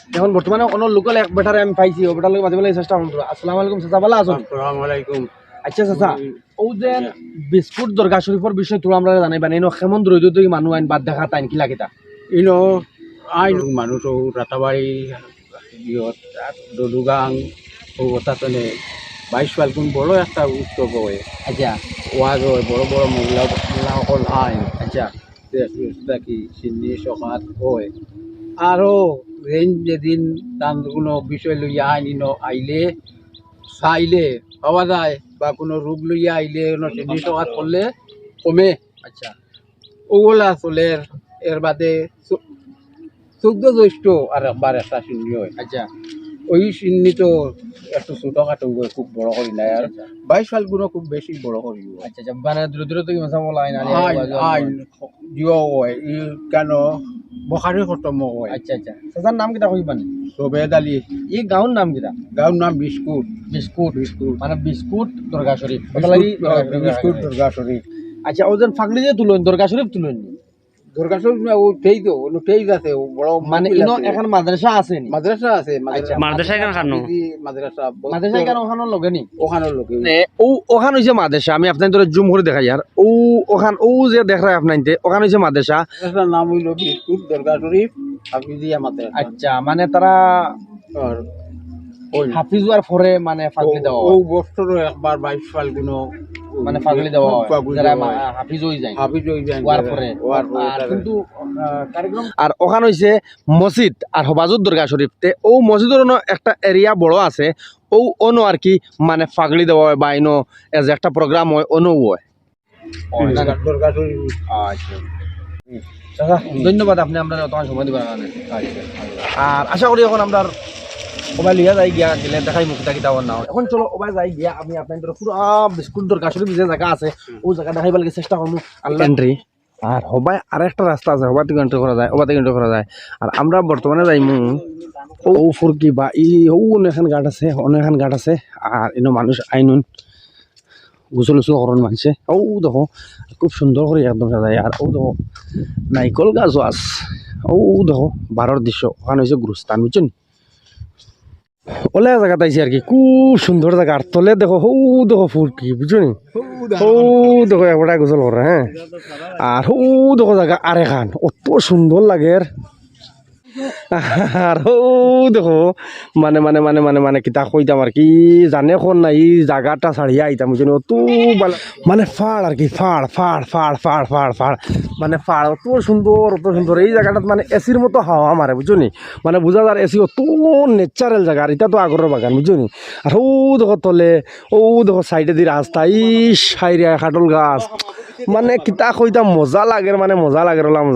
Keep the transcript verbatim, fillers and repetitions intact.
এখন বর্তমানে অন্য লোকাল এক বেটারে আমি পাইছি, ও বেটার লগে মাতিবার লাগি চেষ্টা করমু। আসসালামু আলাইকুম চাচা, ভালা আছইন? আসসালামু আলাইকুম। আচ্ছা চাচা, হুম। অউ যে আচ্ছা। বিস্কুট দরগা শরীফর বিষয় থুড়া আমরারে জানাইবা নি, ইনো কেমন দূর দূর থাকি মানুষ আইন, বাদ দেখা তাইন কিলা কিতা? ইনো আইন মানুষ অউ রাতাবাড়ি, ইয়ত, ডলুগাং, অউ অতা তনে বাইশ ফাল্গুন বড় একটা উৎসব অয়। আচ্ছা। ওয়াজ অয়, বড় বড় মোল্লা, মোল্লা অকল আইন। আচ্ছা। দেশ বিদেশ থাকি সিন্নি সকাত অয়। আরো রেঞ্জ যেদিন তান কোনো বিষয় লইয়া আইন, ইনো আইলে, চাইলে পাওয়া যায়, বা কোনো রোগ লইয়া আইলে, ইনো সিন্নি সকাত করলে কমে। আচ্ছা। ওগুলা চলের, এর বাদে চৌ-, চৌদ্দ জ্যৈষ্ঠ আর একবার একটা সিন্নি অয়। আচ্ছা। ওই সিন্নি তো একটু ছোটখাটো অয়, খুব বড় করি না। আর আচ্ছা, আচ্ছা। বাইশ ফাল্গুনও খুব বেশি বড় করি অয়। আচ্ছা, আচ্ছা, মানে দূরে দূরে থাকি মাছা বলা হয় না, আইন, আইন, আইন, জিও অয়, ই কেন বখারি খতম অয়। আচ্ছা, আচ্ছা। চাচার নাম কিতা কইবা নি? সবেদ আলী। ই গাঁওর নাম কিতা? গাঁওর নাম বিস্কুট। বিস্কুট। বিস্কুট। মানে বিস্কুট দরগা শরীফ। বিস্কুট, অটা লাগি দরগা শরীফ। বিস্কুট দরগা শরীফ। আচ্ছা, অউ যে ফাগড়ি যে তুলইন, দরগা শরীফ তুলইন নি? দরগা শরীফ না, অউ টেইজ, অউ টেইজ আছে, অউ বড় মানে, মহফিল ইনো আছে। এখন মাদ্রাসা আছে নি? মাদ্রাসা আছে, মাদ্রাসা। আচ্ছা। মাদ্রাসা এখান খানো? মাদ্রাসা, মাদ্রাসা, মাদ্রাসা এখান ওখানো লগে নি? ওখানো লগে। তে, অউ, ওখান অইছে মাদ্রাসা, আমি আপনাইনতরে জুম করি দেখাইয়ার। অউ, ওখান, অউ যে দেখরা আপনাইনতে, ওখান অইছে মাদ্রাসা। মাদ্রাসার নাম অইলো বিস্কুট দরগা শরীফ হাফিজিয়া মাদ্রাসা। আচ্ছা, মানে তারা আর ওই হাফিজ অওয়ার পরে মানে ফাগড়ি দেওয়া অয়। অউ বছরও একবার বাইশ ফাল্গুনও মানে ফাগড়ি দেওয়া অয়। ফাগড়ি যারা দেওয়া মা-, অয়। হাফিজ অই যায়। হাফিজ অই যায় অওয়ার যারা। পরে। অওয়ার পরে আর তারা কিন্তু, আহ, কার্যক্রম আর ওখান অইছে মসজিদ আর হবাজুর দরগা শরীফ। তে অউ মসজিদর অনো একটা area বড় আছে, অউ অনো আর কি মানে ফাগড়ি দেওয়া অয় বা ইনো as একটা program অয়, অনো অয়। ও, হুম। দরগা শরীফ। আচ্ছা। চাচা, ধন্যবাদ আপনে আমরারে অতখান সময় দিবার কারণে। আচ্ছা। আর আশা করি এখন আমরার ওবায় লইয়া যাই গিয়া, গেলে দেখাইমু কিতা কিতা অর না অর। এখন চলো ওবায় যাই গিয়া, আমি আপনাইনতরে পুরা বিস্কুট দরগা শরীফ যে জাগা আছে, হুম। অউ জাগা দেখাইবার লাগি চেষ্টা করমু। আল্লাহ entry। আর হবায় আরেকটা রাস্তা আছে, হবায় থাকি entry করা যায়, হবায় থাকি entry করা যায়। আর আমরা বর্তমানে যাইমু অউ ফুরকি বা ই অউ অনো এখান ঘাট আছে, অনো এখান ঘাট আছে। আর ইনো মানুষ আইন অইন গোসল উসল করইন মানষে। অউ দেখো, খুব সুন্দর করি একদম সাজায়। আর অউ দেখো, নাইকল গাছও আছে। অউ দেখো, বারর দৃশ্য। ওখান অইছে গুরুস্থান, বুঝছো নি? অলা জাগাত আইছি আর কি, খুব সুন্দর জাগা। আর তলে দেখো, হউ দেখো ফুরকি, বুঝছো নি? হউ দেখো, একবারে গোসল করে, হ্যাঁ। আর হউ দেখো জাগা আরেকখান, অত সুন্দর লাগের। আর হউ দেখো, মানে, মানে, মানে, মানে, মানে, কিতা কইতাম আর কি, জানে কোন না, ই জাগাটা ছাড়িয়া আইতাম, বুঝছো নি? অত বালা, মানে, ফাড় আর কি, ফাড়, ফাড়। মানে, ফাড়, অত সুন্দর, অত সুন্দর। ই জাগাটাত, মানে, এসির মতো হাওয়া মারে, বুঝছো নি? মানে, বুঝা যার এসি অত natural জাগা, আর ইটা তো আগরর বাগান, বুঝছো নি? আর হউ দেখো তলে, অউ দেখো সাইডেদি রাস্তা, ইশ, হায়রে, কাটল গাছ। মানে, কিতা কইতাম, মজা লাগের, মানে, মজা লাগের, অলা মজা।